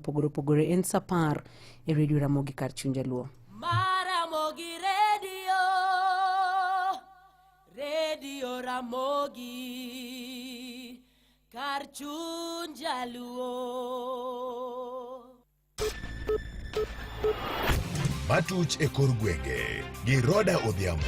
mopogore opogore en sa 10 e redio Ramogi kar chuny Jaluo. Maramogi Radio, Radio Ramogi, kar chuny Jaluo. Matuch e kor gwenge gi Roda Odhiambo.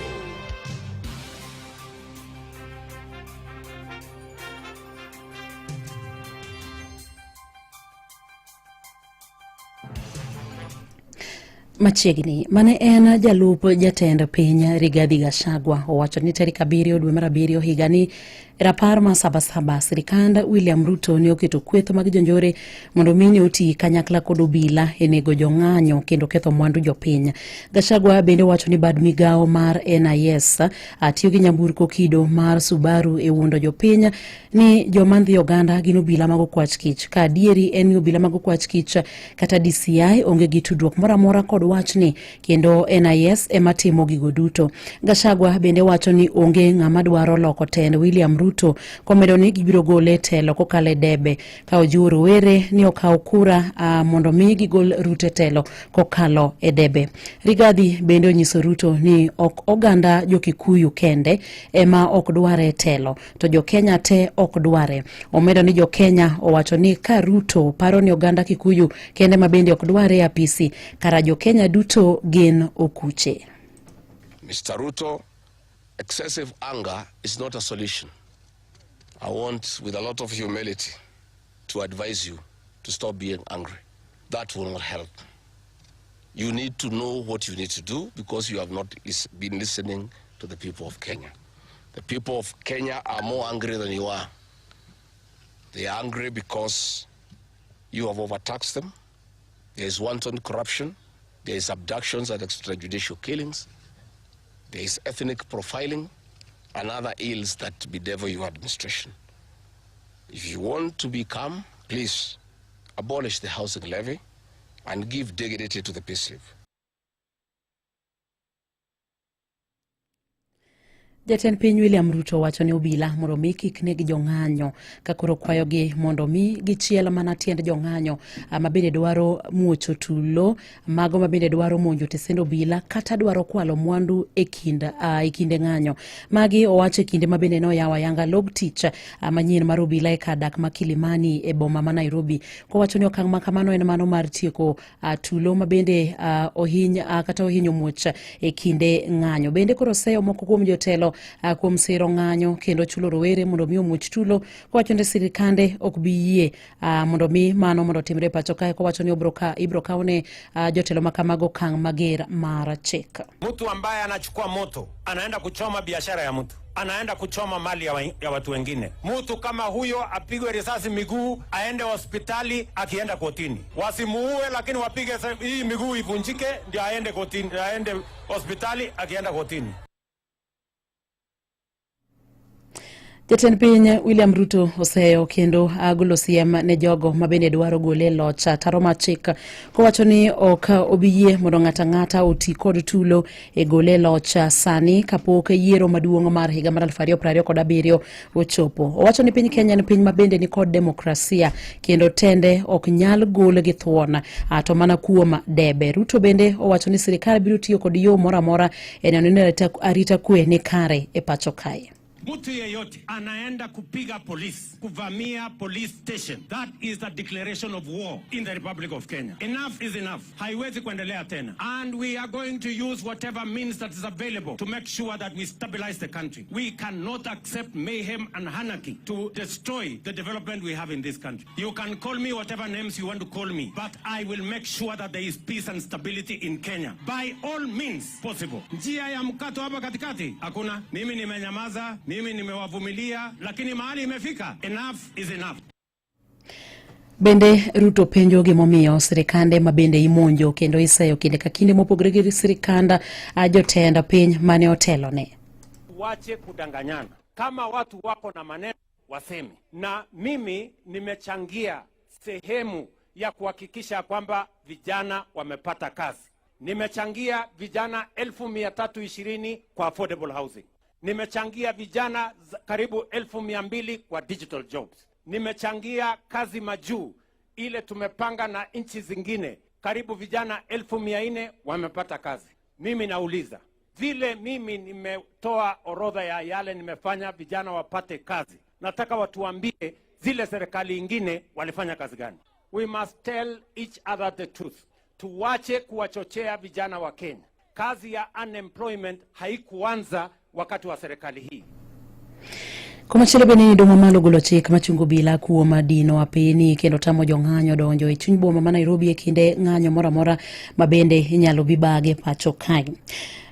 Machiegni mane en jalup jatend piny Rigathi Gachagua owacho ni tarik 7 dwe mar 7 higani rapar mar Sabasaba sirikand William Ruto ne oketo kweth mag jonjore mondo mi ne oti kanyakla kod obila e nego jong'anyo kendo ketho mwandu jopiny. Gachagua bende wacho ni bad migawo mar NIS tiyo gi nyamburko kido mar Subaru e wuondo jopiny ni joma ndhi oganda gin obila mag okwach kich, ka adieri en ni obila mag okwach kich kata DCI onge gi tudruok moro amora kod wachni kendo NIS ema timo gigo duto. Gachagua bende wacho ni onge ng'ama dwaro loko tend William Ruto, komedo ni gibiro gole e telo kokalo e debe, ka ojiwo rowere ni okaw kura mondo mi gigol Ruto e telo kokalo e debe. Rigathi bende onyiso Ruto ni ok oganda jo-Kikuyu kende ema ok dware e telo, to jo-Kenya te ok dware. Omedo ni jo-Kenya owacho ni ka Ruto paro ni oganda Kikuyu kende ma bende ok dware e apisi, kara jo-Kenya duto gin okuche. Mr. Ruto, excessive anger is not a solution. I want, with a lot of humility, to advise you to stop being angry. That will not help. You need to know what you need to do because you have not been listening to the people of Kenya. The people of Kenya are more angry than you are. They are angry because you have overtaxed them. There is wanton corruption. There is abductions and extrajudicial killings. There is ethnic profiling and other ills that bedevil your administration. If you want to be calm, please abolish the housing levy and give dignity to the payslip. Jatend piny William Ruto wacho ni obila mondo mi kik neg jong'anyo ka koro kwayogi mondo mi gichiel mana tiend jong'anyo ma bende dwaro muocho tulo, mago ma bende dwaro monjo tesend obila kata dwaro kwalo mwandu e kinde ng'anyo. Magi owacho e kinde ma bende noyawo ayanga log tich manyien mar obila e kar dak ma Kilimani e boma ma Nairobi, kowacho ni okang' ma kamano en mano mar tieko tulo ma bende ohiny kata ohinyo muoch e kinde ng'anyo. Bende koro oseyo moko kuom jotelo kuom siro ng'anyo kendo chulo rowere mondo mi omuoch tulo, kowacho ni sirikande ok bi yie mondo mi mano mondo otimre e pacho kae, kowacho ni ibro kawne jotelo ma kamago okang' mager mar chik. Mtu ambaye anachukua moto anaenda kuchoma biashara ya mtu, anaenda kuchoma mali ya watu wengine. Mtu kama huyo apigwe risasi miguu, aende hospitali, akienda kotini wasimuue, lakini wapige hii miguu ivunjike, ndio aende kotini, aende hospitali akienda kotini. Jatend piny William Ruto oseyo kendo agolo siem ne jogo ma bende dwaro gole e loch ataro mar chik, kowacho ni ok obi yie mondo ng'ato ang'ata oti kod tulo e gole e loch sani kapok yiero maduong' mar higa mar 2027 ochopo. Owacho ni piny Kenya en piny ma bende ni kod demokrasia kendo tende ok nyal gol gi thuon to mana kuom debe. Ruto bende owacho ni sirikal biro tiyo kod yo moro amora e neno ni arita kwe ni kare e pacho kae. Mtu yeyote anaenda kupiga polisi, kuvamia police station, that is a declaration of war in the Republic of Kenya. Enough is enough. Haiwezi kuendelea tena. And we are going to use whatever means that is available to make sure that we stabilize the country. We cannot accept mayhem and anarchy to destroy the development we have in this country. You can call me whatever names you want to call me, but I will make sure that there is peace and stability in Kenya by all means possible. Njia ya mkato hapa katikati hakuna. Mimi nimenyamaza, mimi nimewavumilia, lakini mahali imefika, enough is enough. Bende Ruto penjo gimomiyo sirikande ma bende imonjo kendo iseyo kinde ka kinde mopogore gi sirikand jotend piny mane otelone. Wache kudanganyana. Kama watu wako na maneno waseme, na mimi nimechangia sehemu ya kuhakikisha kwamba vijana wamepata kazi. Nimechangia vijana 320,000 kwa affordable housing. Nimechangia vijana karibu 200,000 kwa digital jobs. Nimechangia kazi majuu Ile tumepanga na nchi zingine, karibu vijana 400,000 wamepata kazi. Mimi nauliza, vile mimi nimetoa orodha ya yale nimefanya vijana wapate kazi, nataka watuambie zile serikali ingine walifanya kazi gani? We must tell each other the truth. Tuwache kuwachochea vijana wa Kenya. Kazi ya unemployment haikuanza wakati wa serikali hii. Komachielo bende ni doho mamalo ogolo chik machungo obila kuom dino apini kendo tamo jong'anyo donjo e chuny boma ma Nairobi e kinde ng'anyo moro amora ma bende inyalo bi bage pacho kae.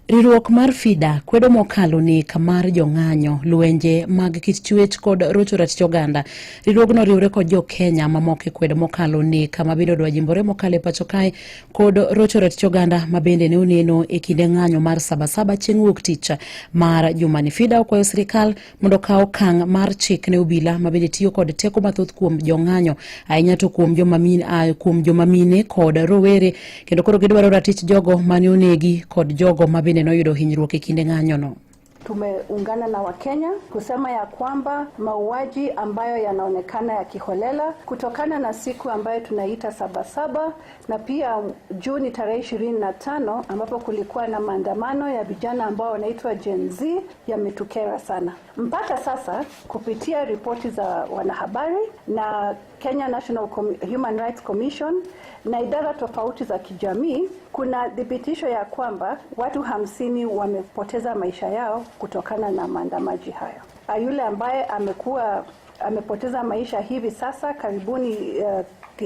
Riwruok mar FIDA kwedo mokalo nek mar jong'anyo, lwenje mag kit chwech kod rocho ratich oganda. Riwruogno oriwre kod jo Kenya mamoko e kwedo mokalo nek ma bende odwa jimbore mokalo e pacho kae kod rocho ratich oganda ma bende ne oneno e kinde ng'anyo mar Sabasaba chieng' wuok tich mar jumani. FIDA okwayo sirikal mondo okaw okang' mar chik ne obila ma bende tiyo kod teko mathoth kuom jong'anyo ahinya to kuom joma mine kod rowere, kendo koro gidwaro ratich jogo mane onegi kod jogo ma bende noyudo hinyruok e kinde ng'anyono. Tumeungana na Wakenya kusema ya kwamba mauaji ambayo yanaonekana ya kiholela kutokana na siku ambayo tunaita Sabasaba na pia Juni tarehe 25 ambapo kulikuwa na maandamano ya vijana ambao wanaitwa Gen Z yametukera sana. Mpaka sasa kupitia ripoti za wanahabari na Kenya National Human Rights Commission na idara tofauti za kijamii, kuna thibitisho ya kwamba watu 50 wamepoteza maisha yao kutokana na maandamaji hayo. Yule ambaye amepoteza maisha hivi sasa karibuni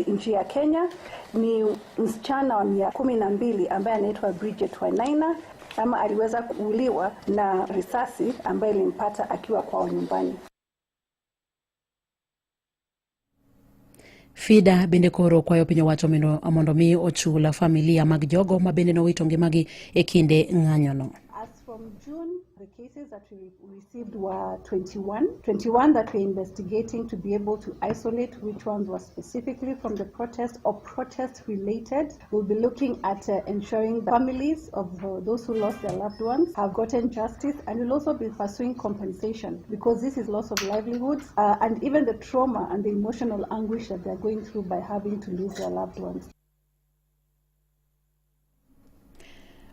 nchi ya Kenya ni msichana wa miaka 12 ambaye anaitwa Bridget Wainaina, ama aliweza kuuliwa na risasi ambayo ilimpata akiwa kwao nyumbani. FIDA bende koro kwayo piny owacho mondo mi ochul familia mag jogo ma bende nowito ngimagi e kinde ng'anyono. As from June, the cases that we received were 21 that we're investigating to be able to isolate which ones were specifically from the protest or protest related. We'll be looking at ensuring the families of those who lost their loved ones have gotten justice, and we'll also be pursuing compensation because this is loss of livelihoods and even the trauma and the emotional anguish that they're going through by having to lose their loved ones.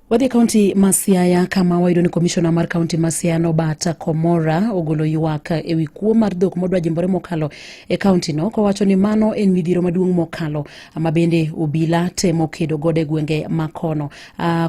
Wadhi kaunti ma Siaya kama wayudo ni komishona mar kaunti ma Siaya Norbert Komora ogolo ywak ewi kuo mar dhok modwa jimbore mokalo e kaunti no, kowacho ni mano en midhiero maduong' mokalo ma bende obila temo kedo godo e gwenge makono.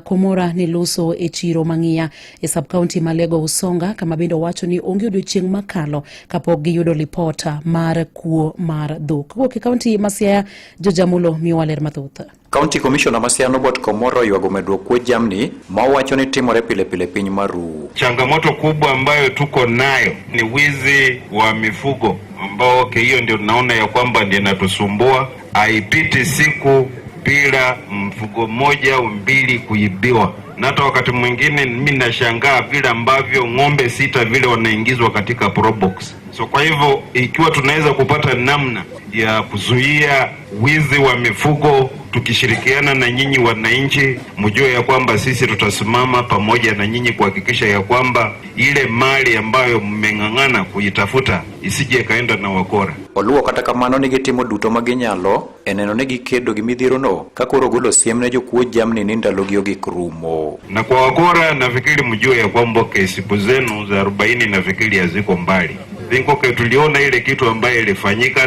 Komora ne loso e chiro mang'iya e sub kaunti ma Lego Usonga, kama bende owacho ni onge odiochieng' makalo kapok giyudo lipota mar kuo mar dhok. Kowuok e kaunti ma Siaya, Jojamulo miyowa ler mathoth. County Commissioner ma Siaya Norbert Komora oywago medruok kuo jamni ma owacho ni timore pile pile piny Maru. Changamoto kubwa ambayo tuko nayo ni wizi wa mifugo ambao hiyo ndio tunaona ya kwamba ndio inatusumbua. Haipiti siku bila mfugo mmoja au mbili kuibiwa. Na hata wakati mwingine mimi nashangaa vile ambavyo ng'ombe 6 vile wanaingizwa katika probox. So kwa hivyo ikiwa tunaweza kupata namna ya kuzuia wizi wa mifugo tukishirikiana na nyinyi wananchi, mjue ya kwamba sisi tutasimama pamoja na nyinyi kuhakikisha ya kwamba ile mali ambayo mmeng'ang'ana kuitafuta isije kaenda na wakora. Oluwo kata kamano ni gitimo duto ma ginyalo e neno ni gikedo gi midhiero ka koro golo siem ne jokuo jamni ni ndalogi ogik rumo. Na kwa wakora nafikiri mjue ya kwamba siku zenu za 40 nafikiri haziko mbali. Think tuliona ile kitu ambayo ilifanyika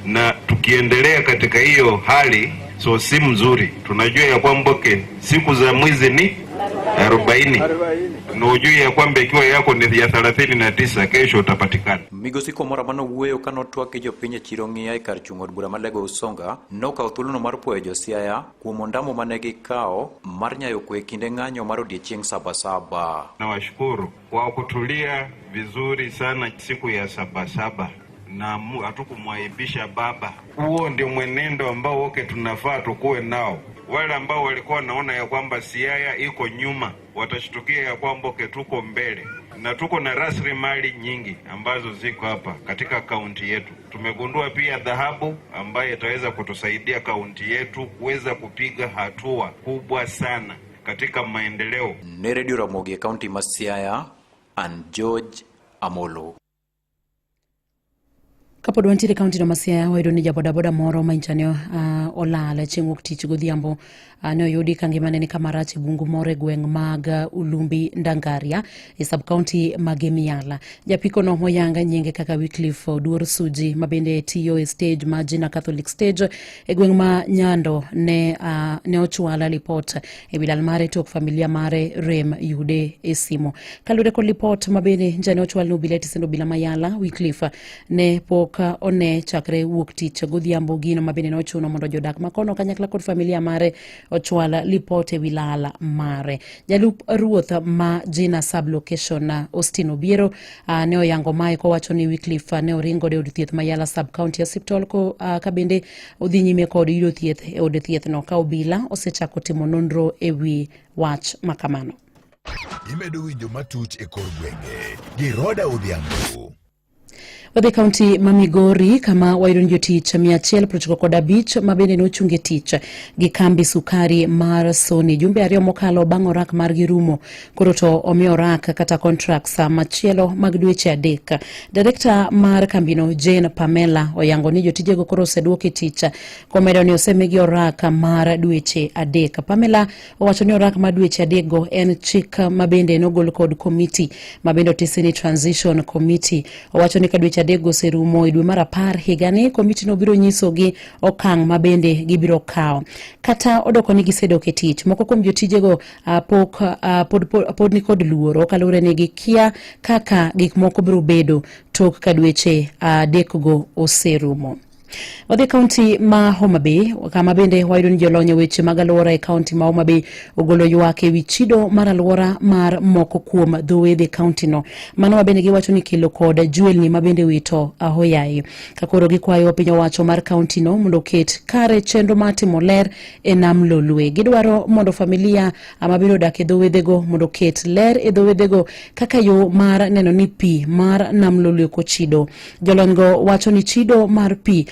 na tukiendelea katika hiyo hali so si mzuri. Tunajua ya kwamba siku za mwizi ni 40. Na ujue ya kwamba ikiwa yako ni ya 39 kesho utapatikana. Migosi Komora mano wuoyo kano twak gi jopiny e chiro ng'iya e kar chung' od bura ma Lego Usonga nokawo thuolono mar puoyo jo Siaya kuom ondamo mane gikawo mar nyayo kwe kinde ng'anyo mar odiechieng' Sabasaba. Nawashukuru kwa kutulia vizuri sana siku ya Sabasaba na hatukumwaibisha baba. Huo ndio mwenendo ambao wote tunafaa tukue nao. Wale ambao walikuwa naona ya kwamba Siaya iko nyuma watashtukia ya kwamba tuko mbele, na tuko na rasilimali nyingi ambazo ziko hapa katika kaunti yetu. Tumegundua pia dhahabu ambayo itaweza kutusaidia kaunti yetu kuweza kupiga hatua kubwa sana katika maendeleo. Ne Radio Ramogi, kaunti ma Siaya, and George Amolo. Kapod wantiere e kaunti no ma Siaya, wayudo ni jabodaboda moro ma nyicha ne olal chieng' wuok tich godhiambo ne oyudi ka ngimane ni kama rach e bungu moro e gweng' mag Ulumbi Ndangaria e sub county ma Gemiala. Japiko no moyang nyinge kaka Wycliffe Oduor Suji ma bende tiyo e stage ma Jina Catholic Stage e gweng' ma Nyando ne ochwala lipot e wi lal mare tok familia mare rem yude e simo. Kaluwore kod lipot ma bende nja ne ochwal ne obila e tisend obila ma Yala, Wycliffe ne pok one chakre wuok tich godhiambo, gino ma bende ne ochuno mondo jodak makono kanyakla kod familia mare ochwal lipot e wi lal mare. Jalup ruoth ma Jina sub-location Austin Obiero ne oyango mae kowacho ni Wycliffe ne oringo e od thieth ma Yala sub-county hospital ka bende odhi nyime kod yudo thieth e od thieth no ka obila osechako timo nonro e wi wach makamano. Imedo winjo matuch e kor gwenge gi Roda Odhiambo. Wadhi kaunti ma Migori kama wayudo ni jotich 195 ma bende nochung e tich gi kambi sukari mar Sony jumbe 2 mokalo bang' orak margi rumo, koro to omi orak kata contracts machielo mag dweche 3. Direkta mar kambino Jane Pamela oyango ni jotijego koro oseduok e tich komedo ni osemigi orak mar dweche 3. Pamela owacho ni orak mar dweche 3 go en chik ma bende nogol kod komiti ma bende otisi ni Transition Committee. Owacho ni ka dweche 3 go oserumo e dwe mar 10 higani, komiti no biro nyisogi okang' ma bende gibiro kawo. Kata odoko ni gisedok e tich, moko kuom jotijego pod nikod luoro kaluwore ni gikia kaka gik moko biro bedo tok ka dweche 3 go oserumo. Wadhi kaunti ma Homa Bay kama bende wayudo ni jolony e weche mag alwora e kaunti ma Homa Bay ogolo ywak e wi chido mar alwora mar moko kuom dho wedhe e kaunti no. Mano ma bende giwacho ni kelo kod jwelni ma bende wito ahoyaye. Ka koro gikwayo piny owacho mar kaunti no mondo oket kare chenro mar timo ler e nam Lolwe. Gidwaro mondo familia ma bende odak e dho wedhego mondo oket ler e dho wedhego kaka yo mar neno ni pi mar nam Lolwe ok ochido. Jolonygo wacho ni chido mar pi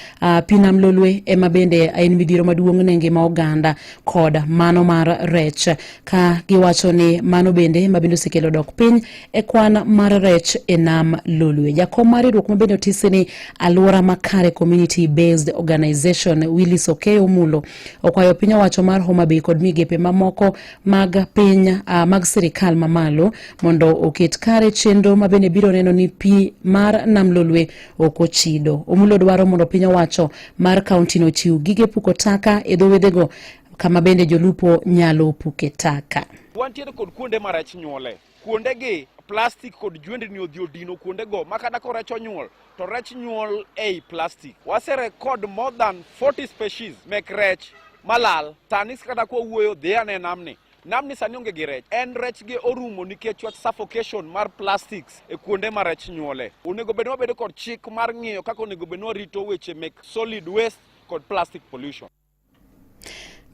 nam Lolwe ema bende en midhiero maduong' ne ngima oganda kod mano mar rech, ka giwacho ni mano bende ma bende osekelo dok piny e kwan mar rech e nam Lolwe. Jakom mar riwruok ma bende otisi ni Alwora Makare Community Based Organization Willis Okeyo Mulo okwayo piny owacho mar Homa Bay kod migepe mamoko mag piny mag sirikal mamalo mondo oket kare chenro ma bende biro neno ni pi mar nam Lolwe ok ochido. Omulo dwaro mondo piny owacho mar kaunti no ochiw gige puko taka e dho wedhego kama bende jolupo nyalo puke taka. Wantiere kod kuonde ma rech nyuole. Kuondegi plastic kod jwendni odhi odino kuondego ma kata ka rech onyuol to rech nyuol ei plastic. Wase record more than 40 species mek rech malal. Sani kata kwa wuoyo dhi ane namni. Namni sani onge gi rech. En rech gi orumo nikech wach suffocation mar plastics e kuonde ma rech nyuole. Onego bed ni wabedo kod chik mar ng'iyo kaka onego bed ni warito weche mek solid waste kod plastic pollution.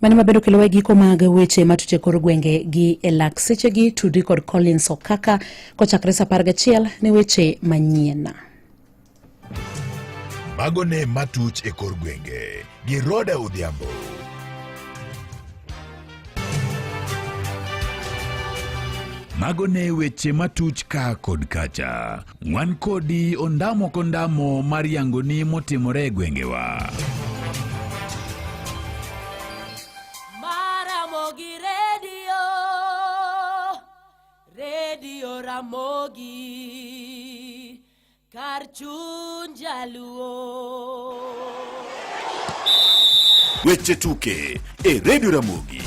Mano mabedo kelo e giko mag weche matuche kor gwenge gi e lak sechegi tudri kod Collins Okaka kochakore saa 11 ne weche manyien. Mago ne matuch e kor gwenge gi Roda Odhiambo. Mago ne weche matuch ka kod kacha. Wan kodi ondamo kondamo mar yangoni motimore e gwengewa. Maramogi Radio, Radio Ramogi, kar chuny jaluo. Weche tuke e Radio Ramogi.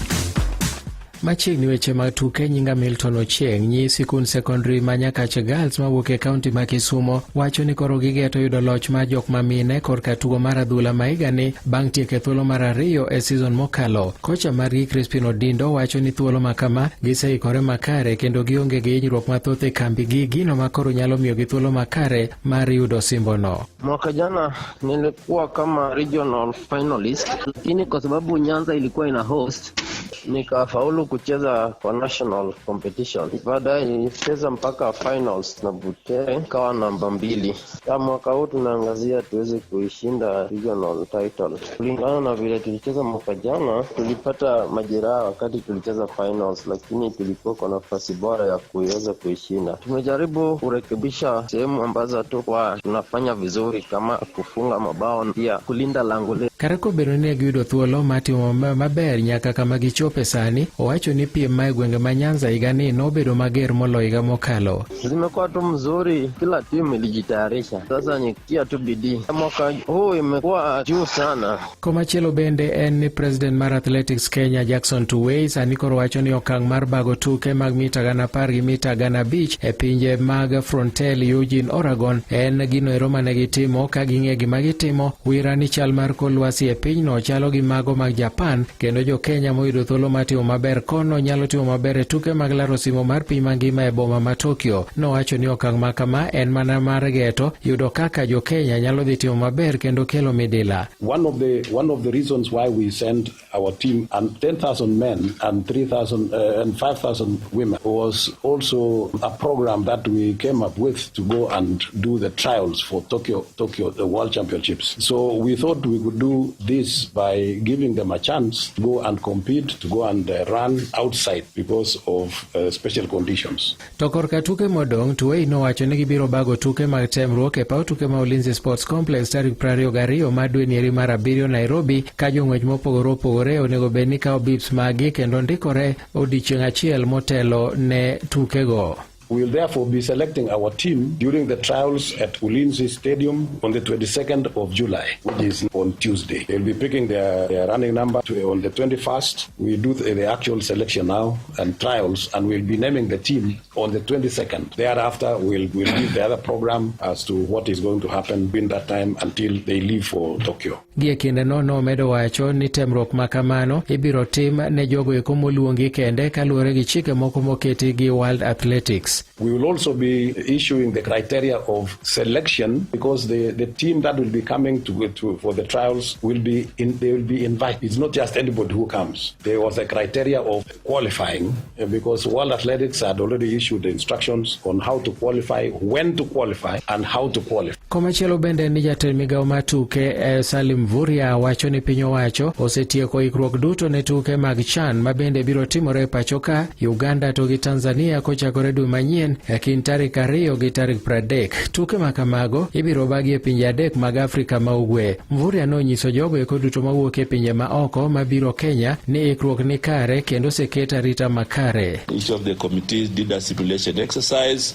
Machiegni weche mag tuke, nyinga Milton Ochieng'. Nyi sikund sekondari ma Nyakache Girls mawuok e kaunti ma Kisumo wacho ni koro gigeto yudo loch mar jok ma mine korka tugo mar adhula ma higani bang' tieko e thuolo mar 2 e season mokalo. Kocha margi Crispin Odindo wacho ni thuolo ma kama giseikore makare kendo gionge gi hinyruok mathoth e kambigi, gino ma koro nyalo miyogi thuolo makare mar yudo osimbono. Mwaka jana nilikuwa kama regional finalist, lakini kwa sababu Nyanza ilikuwa ina host, Nikafaulu kucheza kwa national competition. Baadaye nilicheza mpaka finals na Butere, kawa namba 2. Ya mwaka huu tunaangazia tuweze kuishinda regional title. Kulingana na vile tulicheza mwaka jana, tulipata majeraha wakati tulicheza finals, lakini tulikuwa kwa nafasi bora ya kuiweza kuishinda. Tumejaribu kurekebisha sehemu ambazo hatukuwa tunafanya vizuri kama kufunga mabao na pia kulinda lango letu. Kata kobedo ni ne giyudo thuolo mar timo maber nyaka kama gichope sani, owacho ni piem ma e gwenge ma Nyanza higani nobedo mager moloyo higa mokalo. Zimekuwa tu mzuri, kila timu ilijitayarisha. Sasa ni kutia tu bidii. Mwaka huu imekuwa juu sana. Komachielo bende en ni president mar Athletics Kenya Jackson Tuwei sani koro wacho ni okang' mar bago tuke mag mita 10,000 gi mita 5,000 e pinje mag Frontel Eugene, Oregon en gino ero mane gitimo ka ging'e gima gitimo wira ni chal mar kor lwasi e pinyno chalo gi mago mag Japan kendo jo Kenya moyudo thuolo mar timo maber kono nyalo timo maber e tuke mag laro simo mar piny mangima e boma ma Tokyo. Nowacho ni okang' ma kama en mana mar geto yudo kaka jo Kenya nyalo dhi timo maber kendo kelo midila. One of the reasons why we sent our team and 10,000 men and 3,000 and 5,000 women was also a program that we came up with to go and do the trials for Tokyo, the World Championships. So we thought we could do this by giving them a chance to go and compete, to go and run outside because of special conditions. To korka tuke modong', Tuwei nowacho ni gibiro bago tuke mag temruok e paw tuke ma Ulinzi Sports Complex tarik 22 mar dwe nieri mar abiriyo Nairobi ka jong'wech mopogore opogore onego bed ni kawo bibs maggi kendo ndikore odiechieng' achiel motelo ne tukego. We will therefore be selecting our team during the trials at Ulinzi Stadium on the 22nd of July, which is on Tuesday. They'll be picking their running number on the 21st. We do the actual selection now and trials, and we'll be naming the team on the 22nd. Thereafter, we'll give the other program as to what is going to happen in that time until they leave for Tokyo. Gie kindeno nomedo wacho ni temruok ma kamano ibiro tim ne jogo eko moluongi kende kaluwore gi chike moko moketi gi World Athletics. We will also be issuing the criteria of selection because the team that will be coming to for the trials will be in, they will be invited. It's not just anybody who comes. There was a criteria of qualifying because World Athletics had already issued instructions on how to qualify, when to qualify, and how to qualify. Komachielo bende ni jatend migawo mar tuke Salim Mvurya wacho ni piny owacho osetieko ikruok duto ne tuke mag CHAN ma bende biro timore e pacho ka Uganda to gi Tanzania kochakore dwe manyien e kind tarik 2 gi tarik 30. Tuke ma kamago ibiro bagi e pinje adek mag Afrika ma Ugwe. Mvurya nonyiso jogo eko duto mawuok e pinje ma oko mabiro Kenya ni ikruok ni kare kendo oseket arita makare. Each of the committees did a simulation exercise.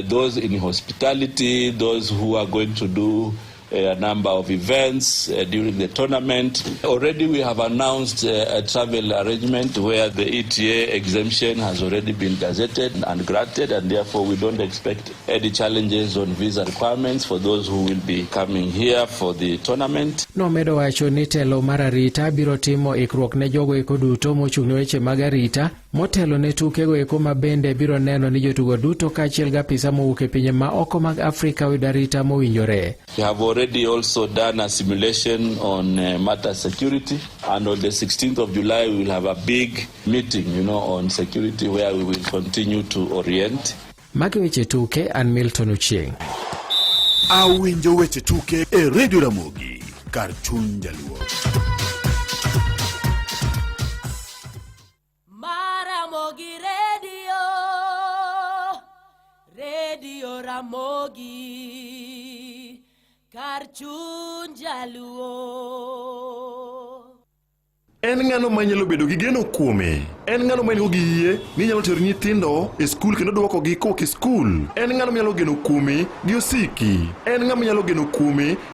Those in hospitality, those who are going to do a number of events during the tournament. Already we have announced a travel arrangement where the ETA exemption has already been gazetted and granted, and therefore we don't expect any challenges on visa requirements for those who will be coming here for the tournament. Nomedo wacho ni telo mar arita biro timo ikruok ne jogo eko duto mochung' ne weche mag arita motelo ne tukego eko ma bende biro neno ni jotugo duto kaachiel gi apisa mowuok e pinje ma oko mag Afrika oyudo arita mowinjore. We have already also done a simulation on matter security, and on the 16th of July we will have a big meeting on security where we will continue to orient. Magi weche tuke, an Milton Ochieng'. Awinjo weche tuke e Radio Ramogi kar chuny jaluo. Maramogi Radio, Radio Ramogi, kar chuny jaluo. En ng'ano manyalo bedo gi geno kuome? En ng'ano ma nigo gi yie ni nyalo tero nyithindo e skul kendo duokogi kowuok e skul? En ng'ano manyalo geno kuome gi osiki? En ng'ama nyalo geno kuome?